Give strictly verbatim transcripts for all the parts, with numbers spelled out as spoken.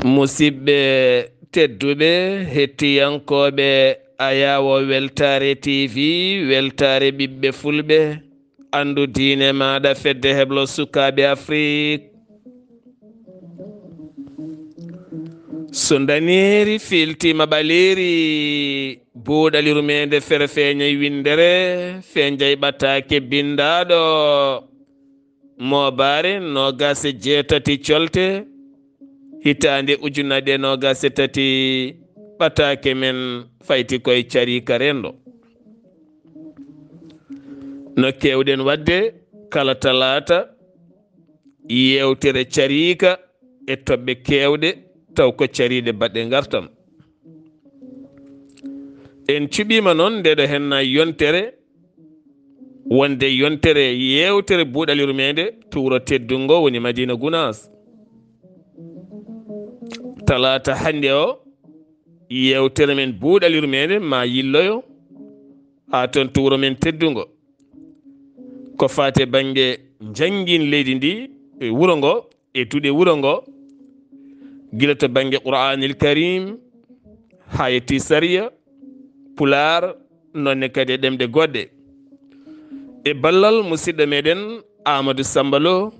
Musidɓe tedduɓe, hettiyankooɓe Ayaawo Weltaare T V, Weltaare ɓiɓɓe Fulɓe, anndu diine maaɗa, fedde heblo sukaaɓe Afrik. So ndaneeri fiiltiima ɓaleeri, buuɗali rumeende fere feeñay winndere, fenjay ɓataake binndaaɗo. Moobaare noogaas e jeetati colte, hitaande ujunnaje noogaas e tati, ɓataake men fayti koye cariika renndo. No keewɗen waɗde kala talaata, yeewtere cariika e toɓɓe keewɗe, taw ko cariiɗe baɗɗe ngartam. En cuɓiima noon ndeɗo henna yontere, wonde yontere yeewtere buuɗali rumeende to wuro teddungo woni Madina Gunaas. Talaata hannde o, yeewtere men buuɗali rumeende ma yilloyo haa toon to wuro men teddungo. Ko faati e bannge njanngin leydi ndi, e wuro ngo, e duɗe wuro ngo, gila to bannge Qur'aanil Kariim, haa yetti sariya, Pulaar, noonne kadi e ɗemɗe goɗɗe. E ballal musidɗo meɗen Amadou Samba Lo,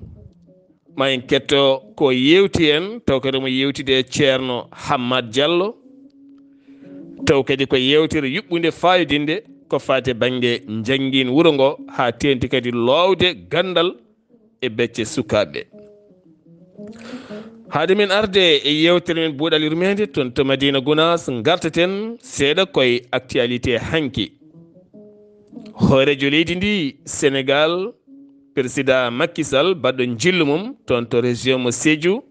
ma en ketto ko yewti en, taw kadi mo yewtide e Ceerno Hammad Diallo, taw kadi ko yewtere yuɓɓunde, faayodinde, ko faati e bannge njanngin wuro ngo, haa teeŋti kadi loowde ganndal e becce sukaaɓe. Haade men arde e yeewtere men buuɗal yurmeende toon to Madina Gunaas, ngartaten seeɗa koye actualité hanki. Hooreejo leydi ndi Senegaal, Peresidaa Makki Sal, baɗɗo njillu mum toon to région mo Sédhiou.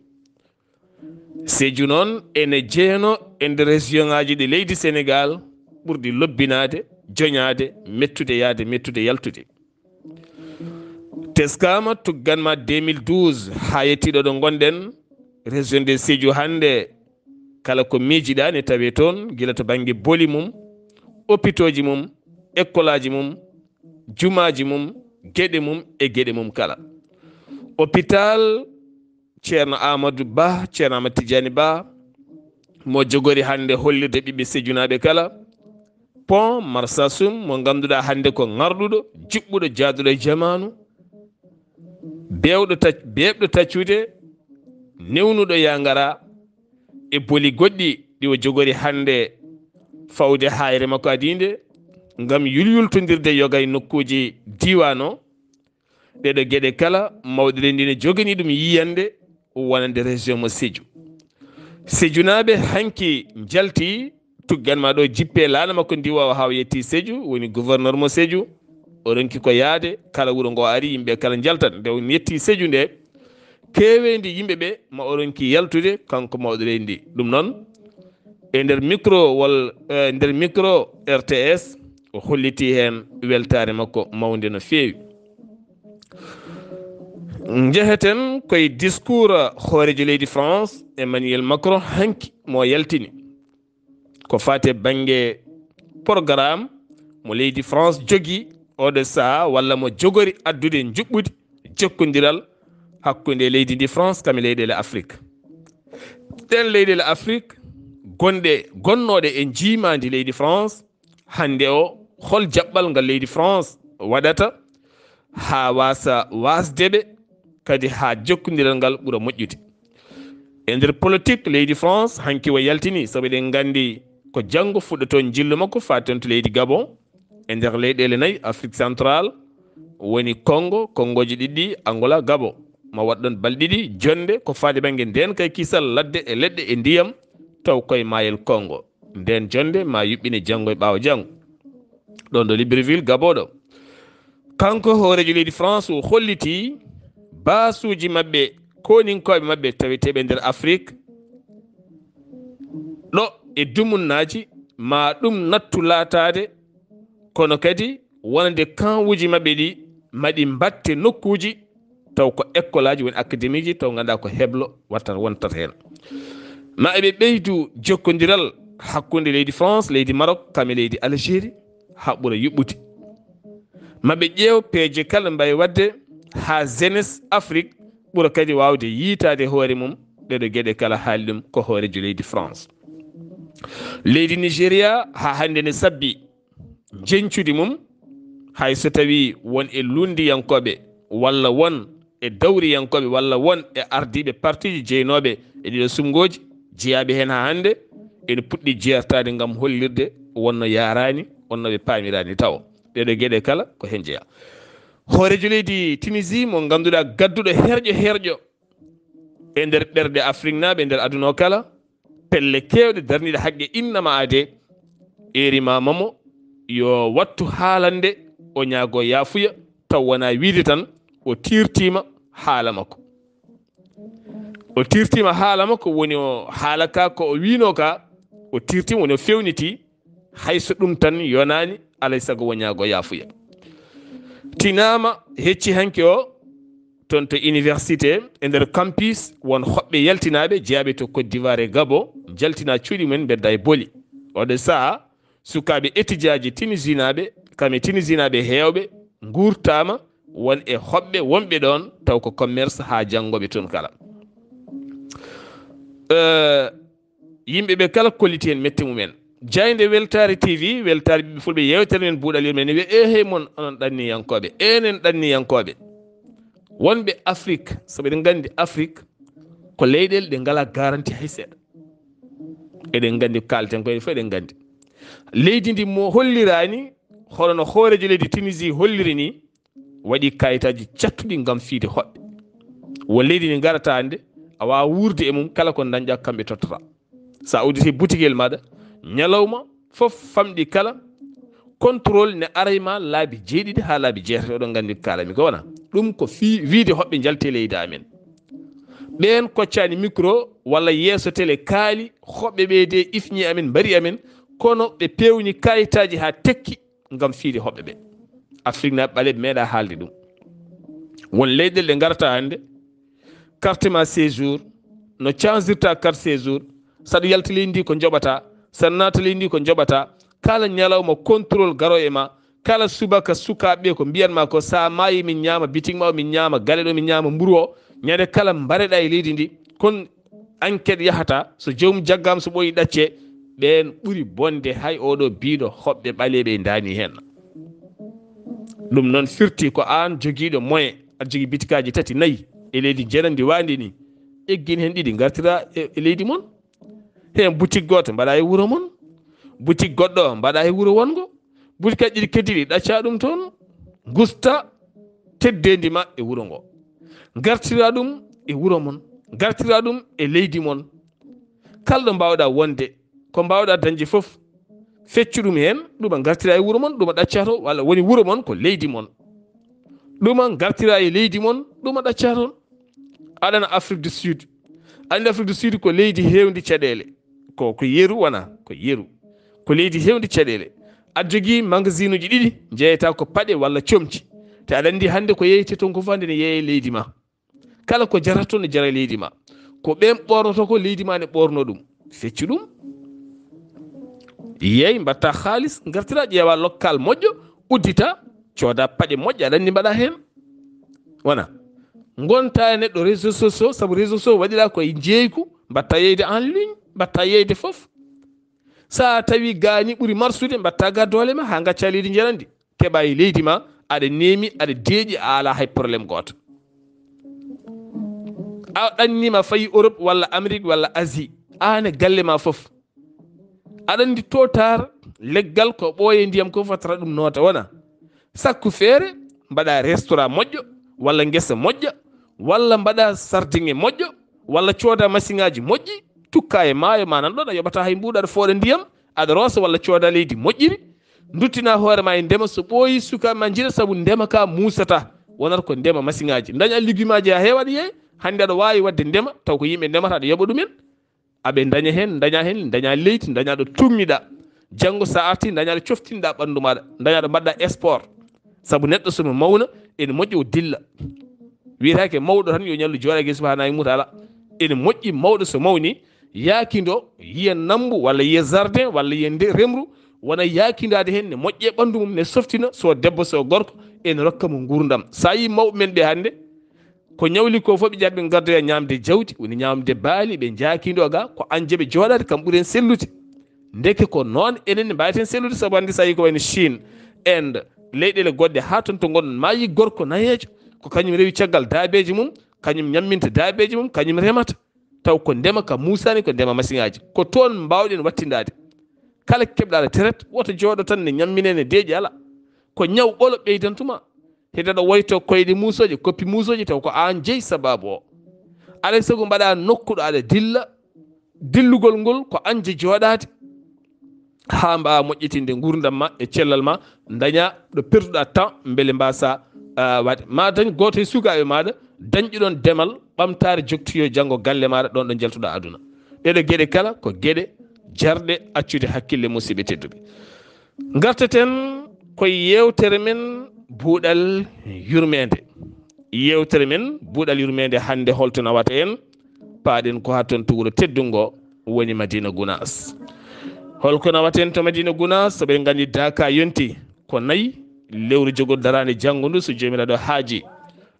Sédhiou noon ene jeyanoo e nder région ŋaaji ɗi leydi Senegaal ɓurɗi lobbinaade, joñaade, mettude yaade, mettude yaltude. Teskaama tugganma deux mille douze haa yettii ɗo ɗo ngonɗen, région de Sédhiou hannde, kala ko miijiɗaa ne tawee toon, gila to bannge boli mum, opitooji mum, ekkolaaji mum, jumaaji mum, geɗe mum e geɗe mum kala. Hôpital Ceerno Amadou Ba, Ceerno Amadou Tidiani Ba, mo jogori hannde hollirde ɓiɓɓe Sédhiou naaɓe kala. Pont Marsassoum, mo ngannduɗaa hannde ko ŋarɗuɗo, juɓɓuɗo, jaaduɗo e jamaanu, beewɗo tac-, beeɓɗo taccude, newnuɗo yaa ngaraa, e boli goɗɗi ɗi o jogori hannde fawde haayre makko adiinde, ngam yulyultondirde yoga e nokkuuji diiwaan o. Ɗeɗo geɗe kala, mawɗo leydi ndi ne joganii ɗum yiyannde wonande région mo Sédhiou. Sédhiou naaɓe hanki njalti, tugganma ɗo jippe laaɗa makko ndiwa o haa o yetti Sédhiou, woni gouverneur mo Sédhiou. O ronki ko yaade, kala wuro ngo ari, yimɓe kala njaltat. Nde o yetti Sédhiou nde, keeweendi yimɓe ɓe ma o ronki yaltude, kanko mawɗo leydi ndi. Ɗum noon, e nder micro walla, eh, nder micro R T S, o holliti heen weltaare makko mawnde no feewi. Njeheten koye discours hooreejo leydi France, Emmanuel Macron, hanki mo yaltini. Ko faati e bannge programme mo leydi France jogii oɗo sahaa, walla mo jogori addude njuɓɓudi jokkondiral hakkunde leydi ndi France kam e leyɗeele Afrik. Ɗeen leyɗeele Afrik gonɗe, gonnooɗe e njiimaandi leydi France, hannde o, hol jaɓɓal ngal leydi France waɗata haa waasa waasde ɓe, kadi haa jokkondiral ngal ɓura moƴƴude? E nder politique leydi France, hanki o yaltini, sabu eɗen nganndi ko janngo fuɗɗotoo njillu makko faati toon to leydi Gabon, e nder leyɗeele nayi Afrique Centrale, woni Congo, Congooji ɗiɗi, Angola, Gabon. Ma waɗ ɗoon balɗe ɗiɗi jonnde ko faati bannge ndeenka e kisal ladde e leɗɗe e ndiyam, taw koye maayel Congo. Ndeen jonnde ma yuɓɓine janngo e ɓaawo janngo. Ɗoon ɗo Libreville, Gabon ɗo. Kanko hooreejo leydi France o holliti baasuuji maɓɓe, kooninkooɓe maɓɓe taweteeɓe nder Afrik, ɗo e dumunnaaji ma ɗum nattu laataade, kono kadi wonande kanwuuji maɓɓe ɗi, ma ɗi mbaɗte nokkuuji taw ko ekkolaaji woni akademiiji, taw ngannduɗaa ko heblo wattata, wontata heen. Ma eɓe ɓeydu jokkondiral hakkunde leydi France, leydi Maroc, kam e leydi Algérie, haa ɓura yuɓɓude. Ma ɓe ƴeew peeje kala mbayi waɗde haa jeunesse Afrique ɓura kadi waawde yiytaade hoore mum, Ɗeɗo geɗe kala haali ɗum ko hoorejo leydi France. Leydi Nigeria haa hannde ne sabbi jencudi mum, hay so tawi won e lunndiyankooɓe walla won e dawriyankooɓe walla won e ardiiɓe partiji jeynooɓe e ɗiɗo sumngooji, jeyaaɓe heen haa hannde ene puɗɗi jeertaade ngam hollirde wonno yaaraani, wonno ɓe paamiraani tawo. Ɗeɗo geɗe kala ko heen jeyaa. Hoorejo leydi Tunisie mo ngannduɗaa gadduɗo herƴo herƴo e nder ɓerɗe Afriknaaɓe, e nder aduna o kala, pelle keewɗe darniiɗe haqqe innama aade, eerima mamo yo wattu haalande, o ñaago yaafuya, taw wona wiide tan o tiirtiima haala makko. O tiirtiima haala makko, woni o haala ka ko o wiino ka, o tiirtiima, woni o fewniti, hay so ɗum tan yonaani, alay sago o ñaago yaafuya. Tinaama hecci hanki o, toon to université, e nder campus, won hoɓɓe yaltinaaɓe, jeyaaɓe to Côte d'Ivoire e Gabon, jaltina cuuɗi mumen, mbedda e boli. Oɗo sahaa, sukaaɓe étudiaji tunisinaaɓe, kam e tunisinaaɓe heewɓe, nguurtaama, won e hoɓɓe wonɓe ɗoon, taw ko commerce haa janngooɓe toon kala. Eh, yimɓe ɓe kala kolliti heen mette mumen. Jaaynde Weltaare T V, Weltaare Ɓiɓɓe Fulɓe, yeewtere men buuɗal yurmeende, wiya, "Eehey mon, onon ɗanniyankooɓe, enen ɗanniyankooɓe." Wonɓe Afrik, sabu eɗen nganndi Afrik ko leyɗeele ɗe ngalaa garanti hay seeɗa. Eɗen nganndi ko kaalten ko, enen fof eɗen nganndi. Leydi ndi mo holliraani, hono no hooreejo leydi Tunisie holliri ni, waɗi kayitaaji cattuɗi ngam fiide hoɓɓe. Wo leydi ndi ngarata hannde, a waawaa wuurde e mum, kala ko ndañɗaa kamɓe tottata. So a udditi butigel maaɗa, ñalawma fof famɗi kala, contrôle ne aray ma laabi jeeɗiɗi haa laabi jeetati, oɗon nganndi ko kaalami ko wona. Ɗum ko fii wiide hoɓɓe njalti e leydi amen. Ɓeen koccaani micro walla yeeso télé kaali, hoɓɓe ɓe de ifñi amen, mbari amen, kono ɓe peewni kayitaaji haa tekki ngam fiide hoɓɓe ɓe. Afriknaaɓe ɓaleeɓe meeɗaa haalde ɗum. Won leyɗeele ɗe ngarata hannde, carte ma séjour, no changirta carte séjour, saɗa yalta leydi ndi ko njoɓata, saɗa naata leydi ndi ko njoɓata, kala ñalawma contrôle garo e ma, kala subaka sukaaɓe ɓe ko mbiyan ma ko, "Sa maayi min ñaama bitik ma o, min ñaama gale ɗo, min ñaama mburu o." Ñande kala mbareɗa e leydi ndi, kon enquête yahata, so joomum jaggaama, so ɓooyi ɗaccee, ɓeen ɓuri bonde hay oɗo biiɗo hoɓɓe ɓaleeɓe e ndaani heen. Ɗum noon firti ko aan jogiiɗo moyen, aɗa jogii bitikaaji tati, nayi e leydi njenandi waandi ni, eggin heen ɗiɗi, ngartira e, e leydi mon. Heen butik gooto mbaɗa e wuro mon, butik goɗɗo mbaɗa e wuro wongo, butikaaji ɗiɗi keddiiɗi ɗacca ɗum toon, ngusta teddeendi ma e wuro ngo. Ngartira ɗum e wuro mon, ngartira ɗum e leydi mon. Kala ɗo mbaawɗa wonde, ko mbaawɗa dañde fof, feccu ɗum heen, ɗuma ngartira e wuro mon, ɗuma ɗacca to, walla woni wuro mon ko leydi mon. Ɗuma ngartira e leydi mon, ɗuma ɗacca toon. Aɗana Afrique du Sud. Anndi Afrique du Sud ko leydi heewndi caɗeele. Ko, ko yeru wona, ko yeru. Ko leydi heewndi caɗeele. Aɗa jogii magasinuuji ɗiɗi, njeyata ko paɗe walla comci. Te aɗa anndi hannde ko yeeyete toon ko fof hannde ne yeeye leydi ma. Kala ko jarata toon ne jara e leydi ma. Ko ɓeen ɓoornotoo ko leydi ma ne ɓoorno ɗum. Feccu ɗum. Yeey, mbatta haalis, ngartira ƴeewa lokkal moƴƴo, uddita, cooda paɗe moƴƴe, aɗa anndi mbaɗa heen. Wona. Ngonta e neɗɗo réseaux sociaux, sabu réseaux sociaux waɗira ko e njeeyku, mbatta yeeyde en ligne, mbatta yeeyde fof. Sa tawi gaañi ɓuri marsude, mbatta ga doole ma haa ngacca leydi njenandi. Keɓa e leydi ma, aɗa neemi, aɗa deeƴi, a ala hay problème gooto. A ɗannima fayi Europe walla Amérique walla Asie, aan e galle ma fof. Aɗa anndi totar leggal ko ɓooye ndiyam ko fotata ɗum noota wona. Sakku feere, mbaɗa restaurant moƴƴo, walla ngesa moƴƴa, walla mbaɗa sardiŋe moƴƴo, walla cooda masiŋaaji moƴƴi, tukka e maayo ma nan ɗon, a yoɓata hay mbuuɗu, aɗa fooɗa ndiyam, aɗa roosa walla cooda leydi moƴƴiri, nduttina hoore ma e ndema, so ɓooyi sukaaɓe ma njiɗa, sabu ndema ka muusata, wonata ko ndema masiŋaaji. Daña ligumeaji ha heewa aɗa yeeya, hannde aɗa waawi waɗde ndema, taw ko yimɓe ndemata, aɗa yoɓa ɗumen. Aɓe daña heen, daña heen, daña leydi, daña ɗo tummiɗa. Janngo sa arti, daña ɗo coftinɗa ɓanndu maɗa, daña ɗo mbaɗɗa sport. Sabu neɗɗo somo mawna, ene moƴƴi o dilla. Wiyetaake mawɗo tan yo ñallu jooɗa gese subhanahu wa taala. Ene moƴƴi mawɗo so mawni, yaakindo, yiya nambu, walla yiya jardin, walla yiya nde remru, wona yaakindaade heen, ne moƴƴe ɓanndu mum, ne softina, so debbo, so gorko, ene rokka mo nguurndam. Sa yi mawɓe men ɓe hannde, Ko ñawli ko fof ɓe jaati ɓe ngardoya ñaamde jawdi, woni ñaamde baali, ɓe njaakindo ga, ko an jeeɓe jooɗaade, kam ɓuri en sellude. Ndeke ko noon enen ne mbaaweten sellude, sabu hannde so a yii ko wayno Chine, Inde, leyɗeele goɗɗe haa toon to ngonɗon, ma yii gorko nayeejo, ko kañum rewi caggal daabeeji mum, kañum ñamminta daabeeji mum, kañum remata. Taw ko ndema ka muusaani, ko ndema masiŋaaji. Ko toon mbaawɗen wattindaade. Kala keɓɗa aɗa teret, woto jooɗo tan ne ñammine ne deeƴi alaa. Ko ñaw ɓolo ɓeydantuma. Hiɗa ɗo woyto koyɗe muusooje, koppi muusooje, taw ko aan jeyi sabaabu o. Alaa e sago mbaɗa nokku ɗo aɗa dilla, dillugol ngol ko añde jooɗaade haa mbaawa moƴƴitinde nguurndam ma e cellal ma, ndaña ɗo perduɗa temps mbele mbaasa, ah, waɗde. Ma dañ gooto e sukaaɓe maaɗa dañƴuɗon demal ɓamtaare joktoyo janngo galle maaɗa ɗon ɗo njaltuɗa aduna. Ɗeɗo geɗe kala ko geɗe jarɗe accude hakkille, musidɓe tedduɓe. Ngarteten koye yeewtere men buuɗal yurmeende. Yeewtere men buuɗal yurmeende hannde holto nawata en? Paaɗen ko haa toon to wuro teddungo woni Madina Gunaas. Holko nawata en to Madina Gunaas? So ɓe nganndi daaka yonti ko nayi, lewru jogor daraande janngo ndu so Joomiraaɗo haaji.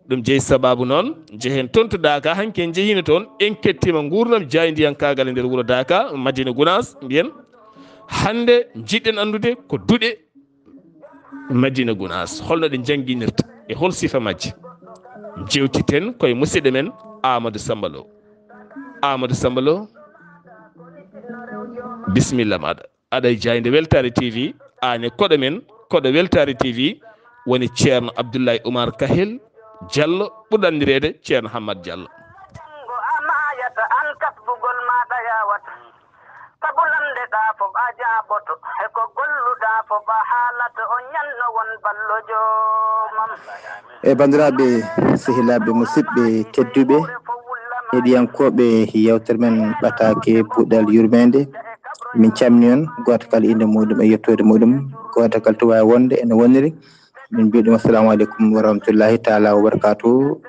Ɗum jeyi sabaabu noon, njehen toon to Daaka, hanki en njehiino toon, en kettiima nguurndam jaayndiyankaagal e nder wuro Daaka, Madina Gunaas, mbiyen. Hannde njiɗɗen anndude ko duɗe Madina Gunaas, holno ɗe njannginirta e hol sifa majje. Jewtiten koye musidɗo men Amadou Samba Lo. Amadou Samba Lo, bisimilla maaɗa. Aɗa e jaaynde Weltaare T V, aan e koɗo men, koɗo Weltaare T V, woni Ceerno Abdoulaye Oumar Kahel Diallo, ɓurɗo anndireede Ceerno Hammad Diallo. Janngo a maayata, aan kasbugol maaɗa yaawata. Sabu lanndeɗaa fof a jaaboto, e ko golluɗaa fof a haalata, o ñanno won ballo joomam. E banndiraaɓe, sehilaaɓe, musidɓe tedduɓe, heɗiyankooɓe yeewtere men ɓataake Buuɗal Yurmeende, min calmini on, gooto kala innde muuɗum e yettoode muuɗum, gooto kala to waawi wonde ene woniri. Min mbiya ɗum assalamu aleykum wa rahmatullahi taala wa barakatuhu.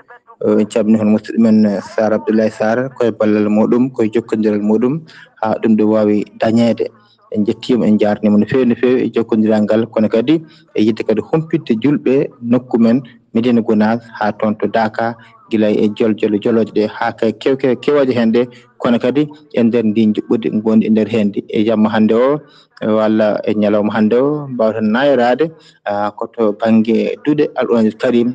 Eh, en calmini hon musidɗo men, eh, Sar Abdoulaye Sar, koye ballal muuɗum, koye jokkondiral muuɗum, haa ɗum ɗo waawi dañeede. En njettiima, en njaarniima no feewi, no feewi e jokkondiral ngal, kono kadi e yiɗde kadi humpitde juulɓe nokku men, Médina Gounass, haa toon to Daaka, gila e jol-, jol-, jolooje ɗe haa kay kew-, kew-, kewooje heen ɗe, kono kadi e nder ndin njuɓɓudi ngonɗi e nder heen ndi. E jamma hannde o, walla e ñalawma hannde o, mbaawten naayoraade, ah, ko to bannge duɗe Al Qur'aanil Kariim,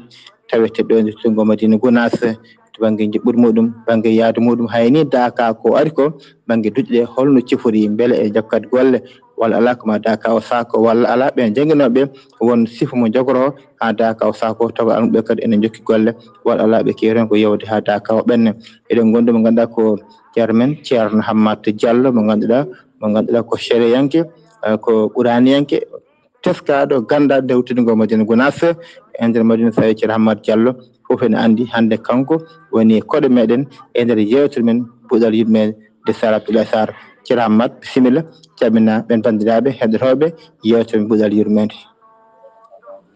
tawete ɗo e nder juutngo Madina Gounass, to bannge njuɓɓudi muuɗum, bannge yaadu muuɗum, hay ni Daaka ko ari ko, bannge duɗe ɗe, holno cifori, mbele e jokkat golle, walla alaa, ko ma Daaka o saako, walla alaa, ɓeen jannginooɓe won sifa mo jogoroo haa Daaka o saako, tawa almuɓe kadi ene njokki golle, walla alaa, ɓe keewi tan ko yewde haa Daaka o ɓenne. Eɗen ngondi mo ngannduɗaa ko ceerno men, Ceerno Hammat Diallo, mo ngannduɗaa, mo ngannduɗaa ko sariyanke, eh, ko quraaniyanke, teskaaɗo, ganndaaɗo nder wuttude ngo Madina Gounass, e nder Madina Sawi Ceerno Hammat Diallo, fof ene anndi hannde kanko woni koɗo meɗen e nder yeewtere men, Buuɗal Yurmeende, Sar Abdoulaye Sar. Ceerno Hammat, bisimilla, calmina ɓeen banndiraaɓe heɗotooɓe yeewtere men, Buuɗal Yurmeende.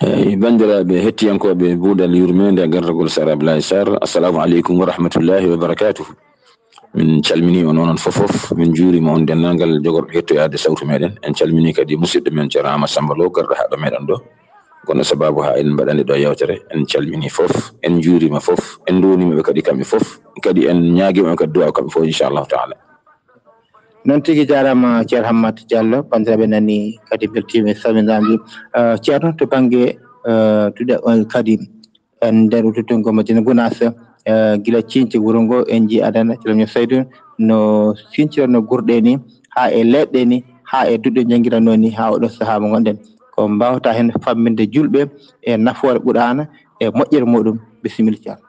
Eey, banndiraaɓe hettiyankooɓe Buuɗal Yurmeende e gardagol Sar Abdoulaye Sar, assalamu aleykum wa rahmatullahi wa barakatuhu. Min calminii on onon fof fof, min njuuriima on denndaangal jogorɓe hettoyaade sawtu meɗen. En calminii kadi musidɗo men Ceerno Amadou Samba Lo, garɗo haa ɗo meɗen ɗo. Kono sabaabu haa eɗen mbaɗani ɗo yeewtere, en calminii fof, en njuuriima fof, en nduwaniima ɓe kadi kamɓe fof, kadi en ñaagiima ɓe kadi duwaaw kamɓe fof, inchallahu taala. Noon tigi, jaaraama Ceerno Hammat Diallo, banndiraaɓe nani kadi mbeltiima e salminaandu. Eh, Ceerno, to bannge, eh, duɗe on kadi, en nder wuttude ngo Madina Gounass, eh, gila ciñce wuro ngo, en njii adana, Ceerno Saydu, no siñcirano gurɗe ni, haa e leɗɗe ni, haa e duɗe njanngiranoo ni, haa oɗo sahaa mo ngonɗen. Ko mbaawta heen famminde juulɓe e nafoore Qur'aana e moƴƴere muuɗum. Bisimilla, Ceerno.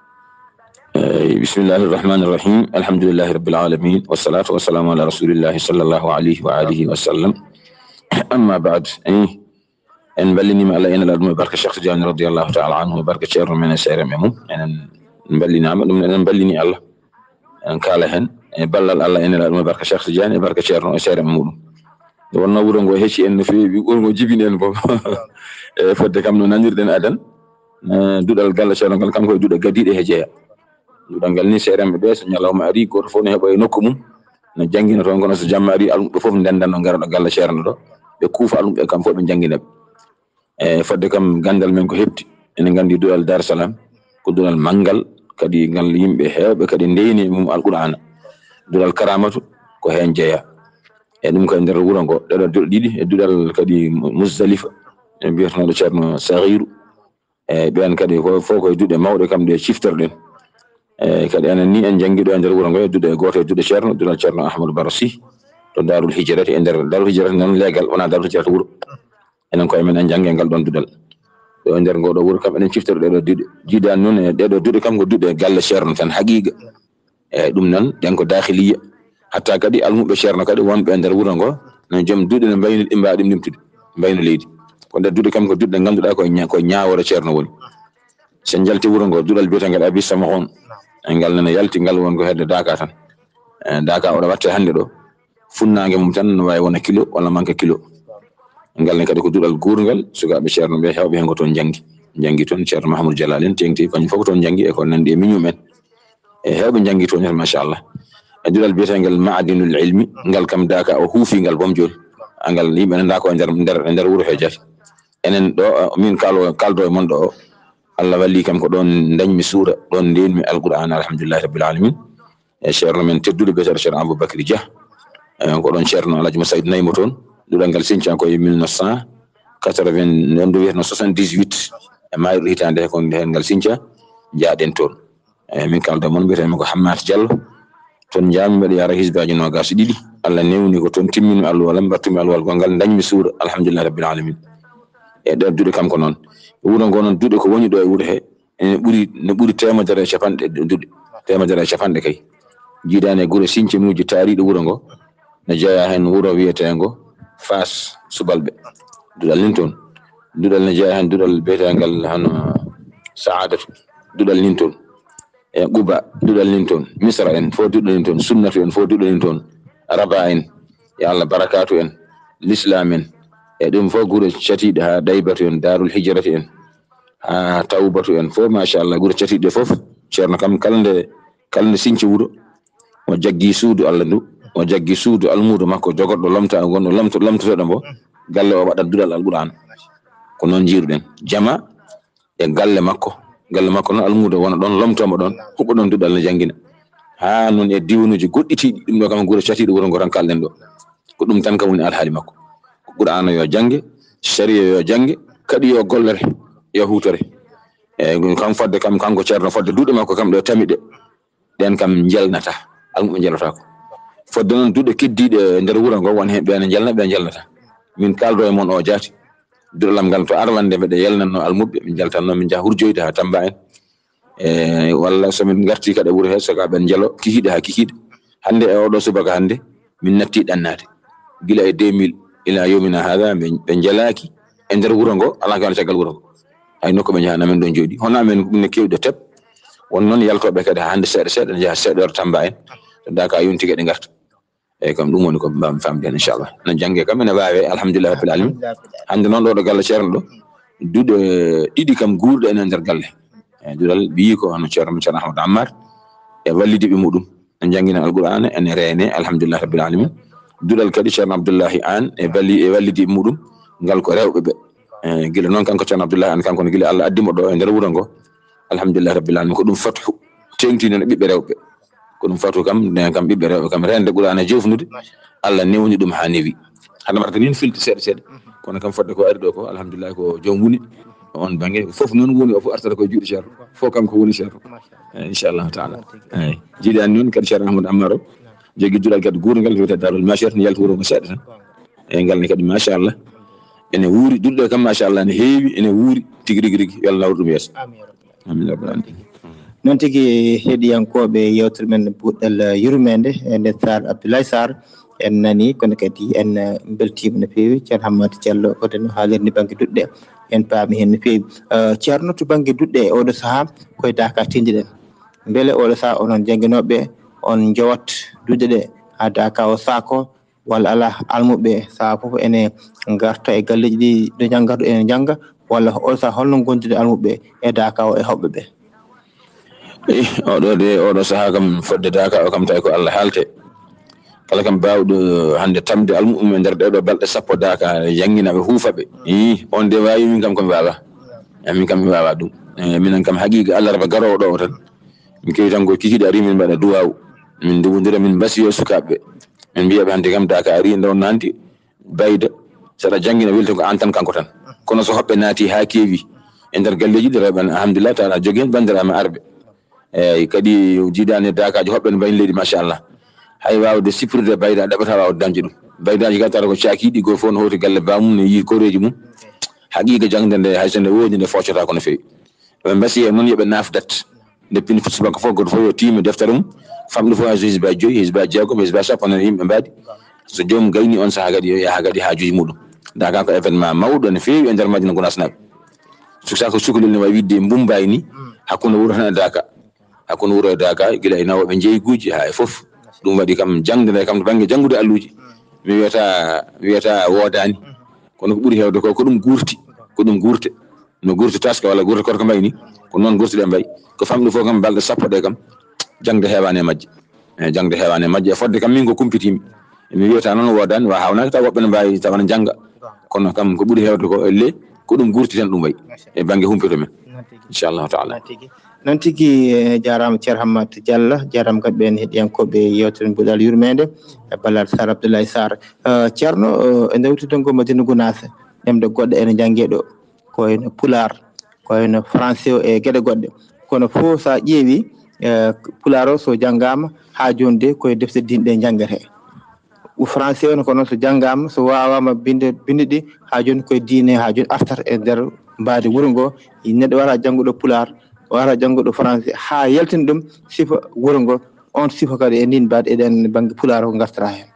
Eey, bismillahi irrahmani irrahim. Alhamdulillahi rabbil alamin. Wassalatu wassalamu ala rasulillahi sallallahu alayhi wa alihi wa sallam. Amma baad. Eey, en mballiniima Allah e nelaaɗo mum e barka Cheikh Tidiane radiyallahu taala anhu, e barka ceerno men e seeremɓe mum. Enen mballinaama ɗum, enen mballini Allah. En kaala heen e ballal Allah e nelaaɗo mum e barka Cheikh Tidiane, e barka ceerno e seeremɓe muɗum. Nde wonnoo wuro ngo hecci en no feewi, wuro ngo jibini en boom. E fodde kam no nanirɗen adan, eh, duɗal Galla Ceerno ngal, kam koye duɗe gadiiɗe he jeya. Duɗal ngal ni, seeremɓe ɓe, so ñalawma ari, gooto fof ne heɓa e nokku mum, ne janngina toon, kono so jamma ari, almuɓe fof ndendan no ngara ɗo Galla Ceerno ɗo, ɓe kuufa almuɓe kam fof, ɓe janngina ɓe. E fodde kam, ganndal men ko heɓti. Enen nganndi duɗal Dar Salam ko duɗal manngal, kadi ngal yimɓe heewɓe kadi ndeyni e mum Alqur'aana. Duɗal Karaamatu ko heen jeyaa. E ɗum ko e nder wuro ngo, ɗeɗo duɗe ɗiɗi, e duɗal kadi Muzdalifa, e mbiyeteenooɗo Ceerno Sagiiru. E ɓeen kadi ko fof koye duɗe mawɗe kam ɗe ciftorɗen. E kadi enen ni en njanngi ɗo e nder wuro ngo, e duɗe gooto e duɗe Ceerno, duɗal Ceerno Ahmadou Baro Sy, to Daarul Hijrati, e nder Daarul Hijrati noon leegal, wonaa Daarul Hijrati wuro. Enen koye men en njanngi e ngal ɗoon duɗal. Ɗo e nder ngoo ɗoo wuro kam eɗen ciftora ɗee ɗoo duɗe. Jiidaani noon e ɗee ɗoo duɗe kam ko duɗe galle Ceerno tan, haqiiqa. Eeyi, ɗum noon, ɗeen ko daakhiliya. Hatta kadi almuɓɓe Ceerno kadi wonɓe e nder wuro ngo, no joom duɗe no mbayno ɗi mbaawa ɗum limtude, mbayno leydi. Ko nder duɗe kam ko duɗe ɗe ngannduɗaa ko e ña-, ko e ñaawoore Ceerno woni. So en njalti wuro ngo, duɗal biyeteegal Abi Samahon, e ngal nana yalti, ngal won ko hedde Daaka tan. E, Daaka oɗo watte hannde ɗo, funnaange mum tan no waawi wona kilo walla manque kilo. Ngal ne kadi ko duɗal guurngal, sukaaɓe Ceerno ɓe heewɓe heen ko toon njanngi. Njanngi toon, Ceerno Mahamadou Jalal en, teeŋti, kañum fof ko toon njanngi, e ko nanndi e miñum en. E heewɓe njanngi toon heen, machallah. E duɗal biyeteegal Ma'adinul Ilmi, ngal kam Daaka o huufi ngal boom jooni. Angal yimɓe nanndaa ko e nder, nder, nder wuro he jaati. Enen ɗo, min kaalo, kaaldo e mon ɗo o, Allah walli kam ko ɗoon ndañmi suura, ɗoon ndeenmi Alqur'aan, alhamdulillahi rabbil alamin. E Ceerno men tedduɗo biyeteeɗo Ceerno Aboubacry Dia. E, ko ɗoon Ceerno Alhaji Masaydu Naymo toon. Duɗal ngal sinca ko e mille neuf cent quatre-vingts, noon ndu wiyeteno soixante-dix-huit. E maayruɗo hitaande he, ko heen ngal sinca, njaaɗen toon. E, min kaalda mon, mbiyetee mi ko Hammat Diallo. Toon njaami mbeɗa yara hizbaaji noogaas e ɗiɗi. Allah newni ko toon timminmi alluwal am, mbaɗtumi alluwal gonngal, ndañmi suura, alhamdulillahi rabbil alamin. E ɗee duɗe kam ko noon. Wuro ngo noon, duɗe ko woni ɗo e wuro he, ene ɓuri, ne ɓuri teemedere e capanɗe duɗe. Teemedere e capanɗe kay. Jiidaani e gure sincanuuji taariiɗo wuro ngo, ne jeyaa heen wuro wiyeteengo Faas Subalɓe. Duɗal nin toon. Duɗal ne jeyaa heen duɗal biyeteengal hono Saadatu. Duɗal nin toon. E Quba, duɗal nin toon. Misra en, fof duɗal nin toon. Sunnatu en, fof duɗal nin toon. Raba en, yo Allah barakaatu en. Lislaam en. E ɗum fof gure catiiɗe haa Daybatu en, Daarul Hijrati en. Haa Tawbatu en fof, machallah, gure catiiɗe fof. Ceerno kam, kala nde, kala nde sinci wuro, o jaggi suudu Allah ndu, o jaggi suudu almuudo makko, jogorɗo lomta, gonɗo lomto-, lomtotooɗo mbo, galle o waɗat duɗal Alqur'aan. Ko noon njiiruɗen. Jama e galle makko. Galle makko noon, almuudo wona ɗoon, lomtoo mo ɗoon, huɓɓa ɗoon duɗal ne janngina. Haa noon e diwanuuji goɗɗitiiɗi, ɗum ɗo kam gure catiiɗe wuro ngo tan kaalɗen ɗo. Ko ɗum tan kam woni alhaali makko. Ko Qur'aana yo jannge, sariya yo jannge, kadi yo gollore, yo huutore. Eeyi, ɗum kam fodde kam, kanko Ceerno, fodde duɗe makko kam ɗo tami ɗe, ɗeen kam njelnata, almuɓɓe njelnotaako. Fodde noon duɗe keddiiɗe e nder wuro ngo, won heen ɓe ne njelna, ɓe njelnata. Min kaaldo e mon o jaati. Duɗal am ngal to Arwannde mbeɗa yelnatnoo almuɓɓe, min njaltatnoo, min njaha Hurjoyde haa Tamba en. E, walla so min ngartii kadi e wuro hee, sukaaɓe en njelo kikiiɗe haa kikiiɗe. Hannde e oɗo subaka hannde, min natti ɗannaade. Gila e deux mille ila yomina haada, ɓe, ɓe njelaaki e nder wuro ngo, alaa ko wona caggal wuro ngo. Hay nokku ɓe njahaani, amen ɗo njooɗi. Hono amen ɗum ne keewɗi ɗo tep. Won noon yaltooɓe kadi haa hannde seeɗa seeɗa, njaha seeɗoore Tamba en. So Daaka yonti kadi ngarta. Eeyi, kam ɗum woni ko mbaaw-mi faamde heen, inchallah. No jannge kam ene waawe, alhamdulillahi rabbil alamin. Hannde noon ɗo, ɗo galle Ceerno ɗo, duɗe ɗiɗi kam guurɗe ene nder galle. Eeyi, duɗal ɓiyi ko hono Ceerno, Ceerno Ahmadou Ammar e wallidiiɓe muɗum. Ne njanngina Alqur'aana, ene reene, alhamdulillahi rabbil alamin. Duɗal kadi Ceerno Abdullahi Aan e balli-, e wallidiiɓe muɗum, ngal ko rewɓe ɓe. Eeyi, gila noon kanko Ceerno Abdullahi Aan, kanko ne gila Allah addi mo ɗo e nder wuro ngo. Alhamdulillahi rabbil alamin. Ko ɗum fathu teeŋtini no ɓiɓɓe rewɓe. Ko ɗum fatu kam, nden kam ɓiɓɓe rewɓe kam, reende Qur'aana e jofnude, Allah newni ɗum haa newi. Hade mbaɗata nin filti seeɗa seeɗa. Kono kam fodde ko ari ɗo ko, alhamdulillahi, ko joom woni on bannge. Fof noon woni o fof artata koye juuɗe Ceerno. Fof kam ko woni Ceerno. Eeyi, inchallahu taala. Eeyi. Jiidaani noon kadi Ceerno Ahmadou Ammar o, jogii duɗal kadi guurngal wiyetee Daarul Machir, ne yalti wuro ngo seeɗa tan. Eeyi, ngal ne kadi, machallah, ene wuuri, duɗe ɗe kam, machallah, ene heewi, ene wuuri tigi rigi rigi. Yo Allah nawru ɗum yeeso. Amin ya rabbal alamin. Noon tigi, heɗiyankooɓe yeewtere men puɗɗal yurmeende, e nde Sarr Abdoulaye Sarr, en nani, kono kadi en, eh, mbeltiima no feewi. Ceerno Hammadi Diallo, o no haalirni bannge duɗe, en paami heen no feewi. Eh, Ceerno, to bannge duɗe e oɗo sahaa, koye Daaka tindiɗen. Mbele oɗo sahaa onon jannginooɓe, on njowat duɗe ɗe haa Daaka o saako, walla alaa, almuɓe sahaa fof ene ngarta e galleeji ɗi, ɗo njannga, ene njannga, walla oɗo sahaa holno ngondude almuɓe e Daaka o e hoɓɓe ɓe? Eh, oɗo de, oɗo sahaa kam, fodde Daaka o kam, tawi ko Allah haalte. Kala kam baawɗo hannde tamde almuɓe e nder ɗee ɗoo balɗe sappo Daaka, janngina ɓe, huufa ɓe. Ih, on de waawi, min kam ko mi waawaa. Eh, min kam mi waawaa ɗum. Eh, minen kam haqiiqa alarba garoowo ɗo o tan, Min kewi tan ko kikiiɗe ari, min mbaɗa duwaawu. Min nduwondira, min mbasiyo sukaaɓe ɓe. Min mbiya ɓe hannde kam, Daaka ari, nde wonno hannde Bayda, so aɗa janngina, weltin ko aan tan, kanko tan. Kono so hoɓɓe naati haa keewi e nder galleeji ɗi, rewɓe en, alhamdulillah, tawa aɗa jogii heen banndiraaɓe arɓe. Eeyi, kadi jiidaani e Daakaaji hoɓɓe no mbayni leydi, machallah. Hay waawde siprude Bayda, a ɗaɓɓataa waawde dañde ɗum. Baydaaji kala tawata ko caakiiɗi, gooto fof no hooti galle baamum, no yiyi koreeji mum. Haqiiqa jaŋde nde, hay so nde woodi, nde foccotaako no feewi. Ɓe mbasi heen noon, yo ɓe naaf dat. Nde pini fitness makko fof, gooto fof yo tiime deftere mum. Famɗi fof hay so hizbaaji joyi, hizbaaji jeegom, hizbaaji sappo, noon yimɓe mbaadi. So joomum gayni oon sahaa kadi, yo yaha kadi haajuuji muɗum. Daaka ko événement mawɗo no feewi e nder Madina Gunaas naaɓe. Suksa ko cukalel no wayi wiide Mbummbaay ni, hakkunde wuro tan e Daaka. Hakkunde wuro e Daaka, gila e nawooɓe njeeyguuji haa e fof. Ɗum waɗi kam jaŋde nde kam to bannge janngude alluuji. Mi wiyata, mi wiyata woodaani. Kono ko ɓuri heewde ko, ko ɗum guurti. Ko ɗum guurte. No guurti taska walla guurti korka mbayi ni. Ko noon guurti ɗe mbayi. Ko famɗi fof kam balɗe sappo ɗe kam, jaŋde heewaani e majje. E jaŋde heewaani e majje. E fodde kam min ko kumpitiimi. Mi wiyata noon woodaani, wa haawnaaki taw woɓɓe no mbaawi tawa no jannga. Kono kam ko ɓuri heewde ko elle, ko ɗum guurti tan ɗum wayi. E bannge humpito men. Noon tigi. Inchallahu taala. Noon tigi. Noon tigi, eh, jaaraama Ceerno Hammat Diallo, jaaraama kadi ɓeen heɗiyankooɓe yeewtere Buɗal Yurmeende, e ballal Sar Abdoulaye Sarr. Eh, Ceerno, eh, e ndewtude ngo Madina Gunaas, ɗemɗe goɗɗe ene njanngee ɗo, ko wayno Pulaar, ko wayno Français o e geɗe goɗɗe. Kono fof so a ƴeewi, eh, Pulaar o so janngaama, haa jooni de ko e defte diine ɗe njanngetee. Français o ne ko noon so janngaama, so waawaama binde, binde ɗi, haa jooni ko e diine, haa jooni artat e nder mbaadi wuro ngo. Neɗɗo waawataa jannguɗo Pulaar, waawataa jannguɗo Français, haa yaltina ɗum sifa wuro ngo. Oon sifa kadi e ndiin mbaadi eɗen bannge Pulaar ko ngartata heen.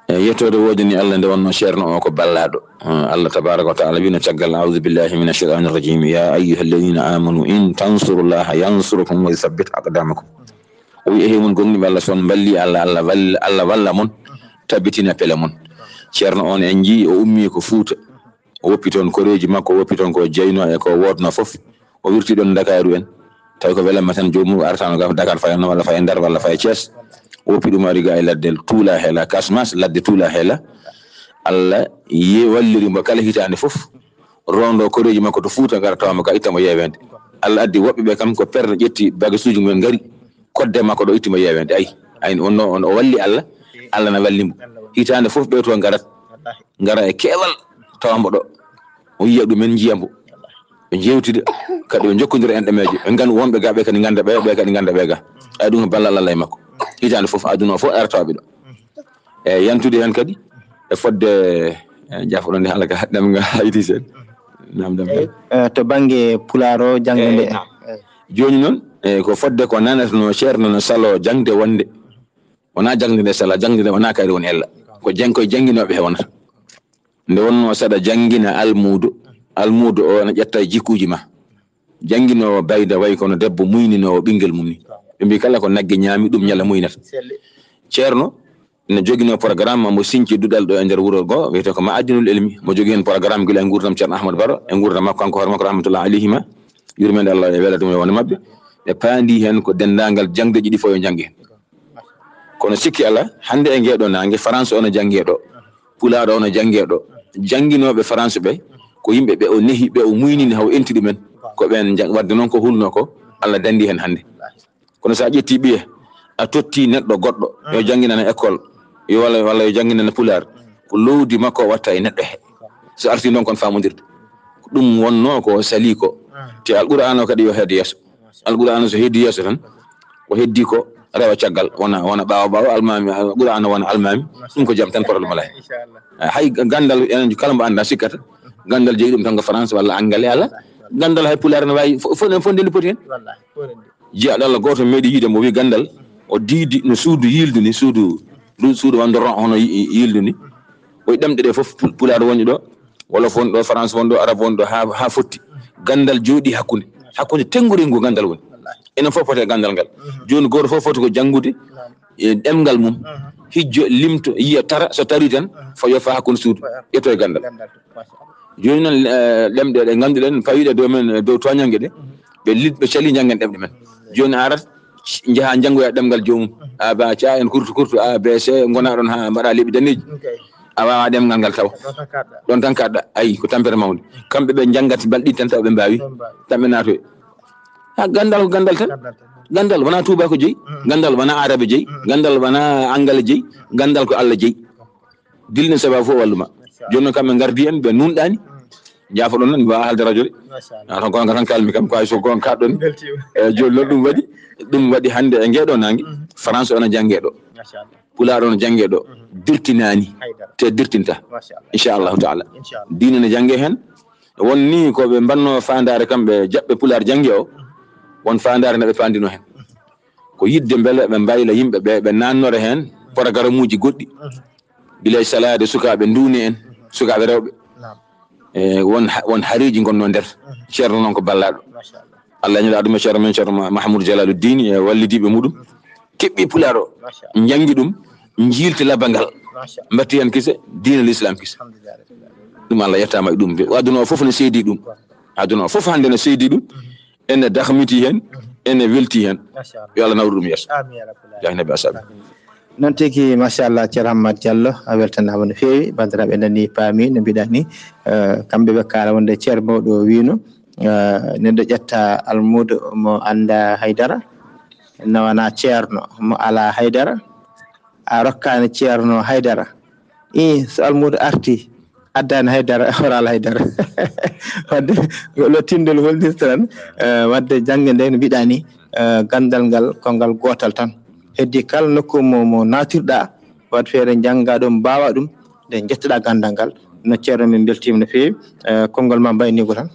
E yettoode woodani Allah nde wonnoo Ceerno o ko ballaaɗo. Eh, Allah tabaaraka wa taala wino caggal, "A'uuzu billaahi mina shaytaani rajiim. Yaa ayyuha alladhiina aamanu in tansurullaaha yansurkum wa yuthabbit aqdaamakum." O wi'i, "Ehe mon gomɗinɓe Allah, so on mballii Allah, Allah wall-, Allah walla mon, tabitina pele mon." Ceerno on en njii o ummii ko Fuuta. O woppi toon koreeji makko, o woppi toon ko jeyno e ko woodno fof. O wirti ɗoon Ndakaaru en. Tawi ko welamma tan joomum artano ga Dakar fayanno walla faya Ndar walla faya Thiès. O woppi ɗum ari ga e ladde Tuula Heela, Casamance, ladde Tuula Heela. Allah ye walliri mo kala hitaande fof. Rondo koreeji makko to Fuuta ngara tawa mo ga itta mo yeeweende. Allah addi woɓɓe ɓe kam ko perɗe ƴetti bagasuuji mumen ngari. Kodde makko ɗo itti mo yeeweende. Ayi, ayi, on no, on o walli Allah, Allah na walli mo. Hitaande fof ɓe to ngarat, ngara e keewal tawa mo ɗo. O yiya ɗumen, njiya mbo. Ɓe njeewtida, kadi ɓe njokkondira enɗameeje. Ɓe ngandu wonɓe ga, ɓe kadi nganda ɓe, ɓe kadi nganda ɓe ga. Ayi, ɗum ko ballal Allah e makko. Hitaande fof aduna o fof arata ɓe ɗo. E yantude heen kadi, e fodde, e jaafoɗon nde haala ka ɗemngal hayti sen. Naam, ɗemngal. Eyi, eh, to bannge Pulaar o, janngo Eh, nde. Naam. Jooni noon, eh, ko fodde ko nanata no Ceerno no salo jaŋde wonde. Wonaa jaŋde nde sala, jaŋde nde wonaa kayre woni ella. Ko jang-, koye jannginooɓe he wonata. Nde wonnoo saɗa janngina almuudo, almuudo o na ƴetta e jikkuuji ma. Jannginoowo Bayda wayi kono debbo muyninoowo ɓinngel mum ni. Ɓe mbii kala ko nagge ñaami, ɗum ñala muynata. Selli. Ceerno ina joginoo programme mo sinci duɗal ɗo e nder wuro ngo, wiyetee ko Ma'adinul Ilmi. Mo jogii heen programme gila e nguurndam Ceerno Ahmad Baro, e nguurndam makko kanko hoore makko, rahmatullah alayhima. Yurmeende Allah e welata ɗum e wonde maɓɓe. Ɓe paandi heen ko denndaangal jaŋdeeji ɗi fof yo njannge heen. Kono sikki alaa, hannde e ngeeɗo naange, France o no janngee ɗo, Pulaar o no janngee ɗo. Jannginooɓe France ɓe, ko yimɓe ɓe o nehi, ɓe o muynini, haw enti ɗumen. Ko ɓeen nja-, wadde noon ko hulnoo ko, Allah danndi heen hannde. Kono so a ƴettii ɓiye, a tottii neɗɗo goɗɗo, yo jannginane école, yo walla, walla yo jannginane Pulaar, ko loowdi makko o watta e neɗɗo he. So artii noon kon faamondirde. Ko ɗum wonnoo ko salii ko. Te Alqur'aana o kadi yo heedo yeeso. Alqur'aana so heedi yeeso tan, ko heddii ko rewa caggal, wona, wona ɓaawo ɓaawo almaami, Alqur'aana wona almaami, ɗum ko jam tan, problème alaa heen. Inchallah. Hay ganndal, enen kala mbo anndaa sikkata, ganndal jeyi ɗum tan ko France walla Angale, alaa. Ganndal hay Pulaar ne waawi, fo-, fof, fof nde poti heen. Wallahi, fof nde. Jiyaaɗo Allah gooto meeɗi yiide mo wi ganndal, o diidi no suudu yiildu ni, suudu, ndu suudu wonde ro-, hono yi-, yi-, yiildu ni. O wi ɗemɗe ɗe fof, Pul-, Pulaar woni ɗo, Wolof woni ɗo, France woni ɗo, Arab woni ɗo, haa, haa fotti. Ganndal jooɗi hakkunde, hakkunde tenngurengu ganndal woni. Enen fof pote ganndal ngal. Jooni gooto fof foti ko janngude e ɗemngal mum. Hijjo, limto, yiya, tara, so tarii tan, fo yoffa hakkunde suudu, ƴetto e ganndal. Jooni noon, eh, ɗemɗe ɗe ngannduɗen, pawiɗe dow men, dow tooñannge ɗe, ɓe lit-, ɓe calii njanngen ɗemɗe men. Jooni a arat, njaha njanngoya ɗemngal joomum. A ba ca en kurtu kurtu, A B C, ngonaa ɗoon haa mbaɗa leɓi daneeji. A waawaa ɗemngal ngal tawa. Ɗoon tan kaɗɗa. Ayi, ko tampere mawnde. Kamɓe ɓe njanngat balɗe ɗiɗi tan tawa ɓe mbaawi. Tan ɓe naatoya. Ha, ganndal ko ganndal tan. Gandal wona tuubako jeyi, gandal wona arabe jeyi, gandal wona angale jeyi, gandal ko Allah jeyi. Dillen sababu fof walluma. Jooni noon kamɓe ngardi en, ɓe nunɗani. Jaafoɗon noon, mi wawa haalde radio de. Tan gonga tan kalmi kam, ko hay so gonga kaɗɗon. E jooni noon ɗum waɗi, ɗum waɗi hannde e ngeɗo nangue, France ona jannge ɗo. Pulaar ona jannge ɗo. Dirtinani. Te dirtinta. Inchallahu taala. Diine ne jannge heen. Won ni ko ɓe mbanno faandaare kamɓe jaɓɓe Pulaar jannge o. Won faandaare nde ɓe paandino heen. Ko yiɗde mbele ɓe mbayla yimɓe ɓe, ɓe naannora heen programme uji goɗɗi. Gila e salaade sukaaɓe nduune en, sukaaɓe rewɓe. E won ha-, won hareeji ngonno nder. Ceerno noon ko ballaaɗo. Allah ñaɗa ɗum e ceerno men, ceerno Ma-, Mahamoudou Jalaluddin e wallidiiɓe muɗum. Keɓɓi Pulaar o, njanngi ɗum, njiilti labba ngal. Mbatti heen kise, diine l'islam kise. Ɗum Allah yettaama e ɗum. Aduna o fof ne seedi ɗum. Aduna o fof hannde ne seedi ɗum. Ene dahmiti heen, ene welti heen. Yo Allah nawru ɗum yeeso. Jahi nabi asal. Noon tigi, machallah, Ceerno Hammat Diallo, a weltanaama no feewi. Banndiraaɓe nani, paami no mbiɗa ni, eh, kamɓe ɓe kaala wonde ceerno mawɗo o wiino, eh, neɗɗo ƴetta almuudo mo annda haydara, nawana ceerno mo alaa haydara, a rokkaani ceerno haydara. Ii, so almuudo arti, addaani haydara, horaala haydara. Wadde, ngol o tinndol holdirta tan, eh, wadde jannge nde no mbiɗa ni, eh, ganndal ngal, ko ngal gootal tan. Heddi kala nokku mo, mo naatirɗa, waɗ feere njannga ɗum, mbaawa ɗum, nde njettoɗa ganndal ngal. No ceerno, min mbeltiima no feewi. Eh, konngol ma mbayniigo tan.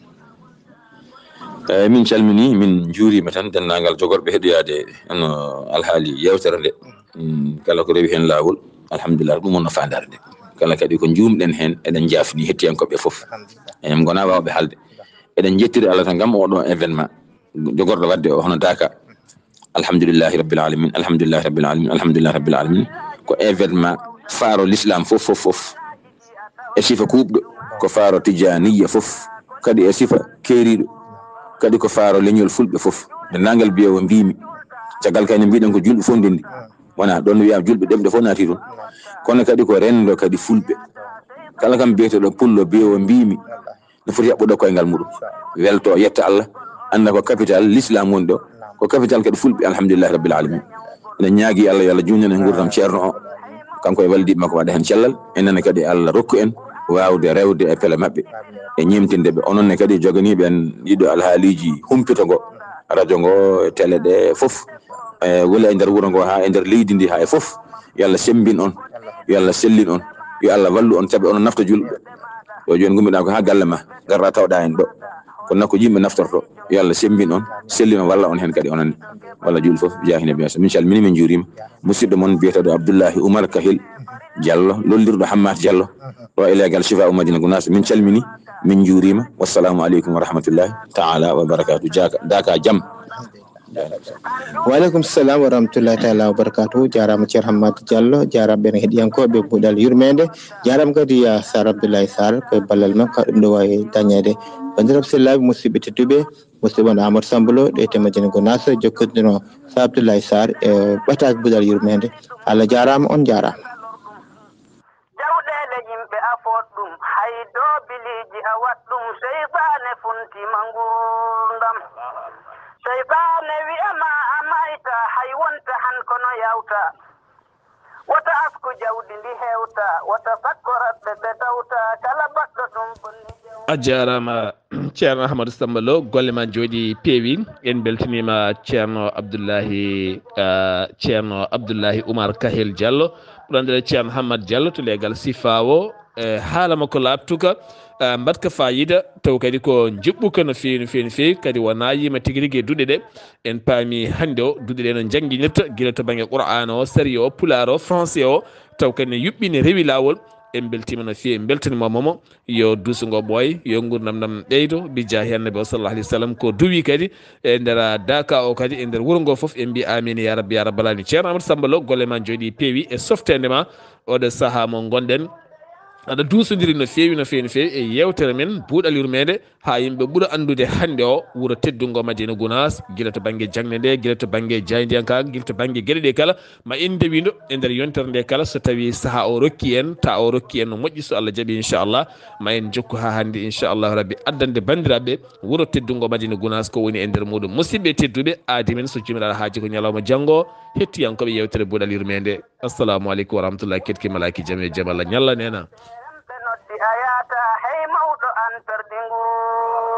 Eeyi, min calminii, min njuuriima tan denndaangal jogorɓe heɗoyaade no alhaali yeewtere nde. Mm, kala ko rewi heen laawol, alhamdulillah, ɗum wonno faandaare nde. Kala kadi ko njuumɗen heen, eɗen njaafni hettiyankooɓe fof. Eɗen ngonaa waawɓe haalde. Eɗen njettiri Allah tan ngam oɗo événement jogorɗo waɗde o hono Daka. Alhamdulillahi rabbil alamin, alhamdulillahi rabbil alamin, alhamdulillahi rabbil alamin. Ko événement faaro l'islam fof, fof, fof. E sifa kuuɓɗo, ko faaro tijaniya fof. Kadi e sifa keeriiɗo. Kadi ko faaro leñol fulɓe fof. Nde nangal biyewo mbiimi. Caggal kay ne mbiɗen ko julɓe fof ndendi. Wona ɗon wiya julɓe ɗemɗe fof naati toon. Kono kadi ko renndo kadi fulɓe. Kala kam biyeteɗo pullo biyewo mbiimi. No foti yaɓɓude koyngal muɗum. Welto, yetta Allah. Annda ko capital l'islam woni ɗo. Ko capital kadi fulɓe, alhamdulillahi rabbil alamin. Eɗen ñaagi Allah, yo Allah juutnan en nguurdam ceerno o. Kanko e wallidiiɓe makko waɗa heen cellal. En nana kadi Allah rokku en waawde rewde e pele maɓɓe. E ñeemtinde ɓe. Onon ne kadi joganiiɓe en ɗiɗo alhaaliiji humpito ngo. Radio ngo, télé ɗe fof. E woni e nder wuro ngo haa e nder leydi ndi haa e fof. Yo Allah semmbin on. Yo Allah sellin on. Yo Allah wallu on, sabi onon nafta julɓe. Ɗo jooni ngummiɗaa ko haa galle ma, ngarɗaa tawɗaa en ɗo. Ko nokku yimɓe naftorto. Yo Allah semmbin on, sellin on, walla on heen kadi onon ne. Walla julɓe fof, jaahi nabi. Min calminii, min njuuriima. Musidɗo mon biyeteeɗo Abdullahi Oumar Kahil Diallo, lollirɗo Hammat Diallo. Ɗo e leegal Chifa Madina Gounass, min calminii, min njuuriima. Wassalamu aleykum wa rahmatullahi taala wa barakatuh. Jaaka, daaka jam. Wa aleykum salam wa rahmatullahi taala wa barakatuh. Jaaraama Ceerno Hammat Diallo, jaaraama ɓeen heɗiyankooɓe Buɗal Yurmeende. Jaaraama kadi, ah, Sar Abdoulaye Sar, ko e ballal makko ɗum ɗo waawi dañeede. Banndiraaɓe sehilaaɓe, musidɓe tedduɓe, musidɗo mon Amadou Samba Lo, ɗo e Madina Gounass, jokkondirno Sar Abdoulaye Sar e ɓataake Buɗal Yurmeende. Allah jaaraama, on jaaraama. Jawɗeele yimɓe a foot ɗum, hay doobiliiji a waɗ ɗum, seytaane funti ma nguurndam. Seytaane wi'a ma a mayta, hay wonta han kono yawta. Wota asku jawdi ndi hewta, wota sakkorat ɓe ɓe tawta, kala baɗɗo ɗum bonni jawdi. A jaaraama, Ceerno Ahmadou Samba Lo, golle ma jooɗi peewi. En mbeltaniima Ceerno Abdullahi, ah, Ceerno Abdullahi Oumar Kahel Diallo, ɓuranndeeɗo Ceerno Hammat Diallo to leegal Sifawo. E haala makko laaɓtuka, ah, mbaɗka faayiida, taw kadi ko njuɓɓuka no feewi, no feewi, no feewi. Kadi wona yima tigi rigi e duɗe ɗe. En paami hannde o, duɗe ɗe no njannginirta, gila to bannge Qur'aana o, sariya o, pulaar o, français o, taw kadi ne yuɓɓi, ne rewi laawol. En mbeltiima no feewi, en mbeltaniima mo. Yo duuso ngo ɓooy, yo nguurndam ɗam ɓeydo, bi jaahi Annabi o sallallahu alaihi wasallam. Ko duwi kadi e nder daaka o, kadi e nder wuro ngo fof, en mbi amin ya rabbi ya rabbal alamin. Ceerno Amadou Samba Lo, golle ma jooɗi peewi e softeende ma oɗo sahaa mo ngonɗen. aɗa duusondiri no feewi, no feewi, no feewi e yewtere men Buuɗal Yurmeende, haa yimɓe ɓura anndude hannde o wuro teddungo Madina Gunaas, gila to bannge jaŋde nde, gila to bannge jaayndiyankaagu, gila to bannge geɗe ɗe kala. Ma en ndewindo e nder yontere nde kala, so tawi sahaa o rokki en, ta o rokki en no moƴƴi, so Allah jaɓi, inchallah, ma en jokku haa hannde, inchallah rabbi, addande banndiraaɓe wuro teddungo Madina Gunaas ko woni e nder muɗum. Musidɓe tedduɓe, aadi men so jumiraɗo haaji ko ñalawma janngo, hettiyankooɓe yewtere Buuɗal Yurmeende. Assalamu aleykum wa rahmatullahi. Ketki malaki jam e jam Allah ñalla nena. Ɓe noddi a yaata hey mawɗo antardi nguru.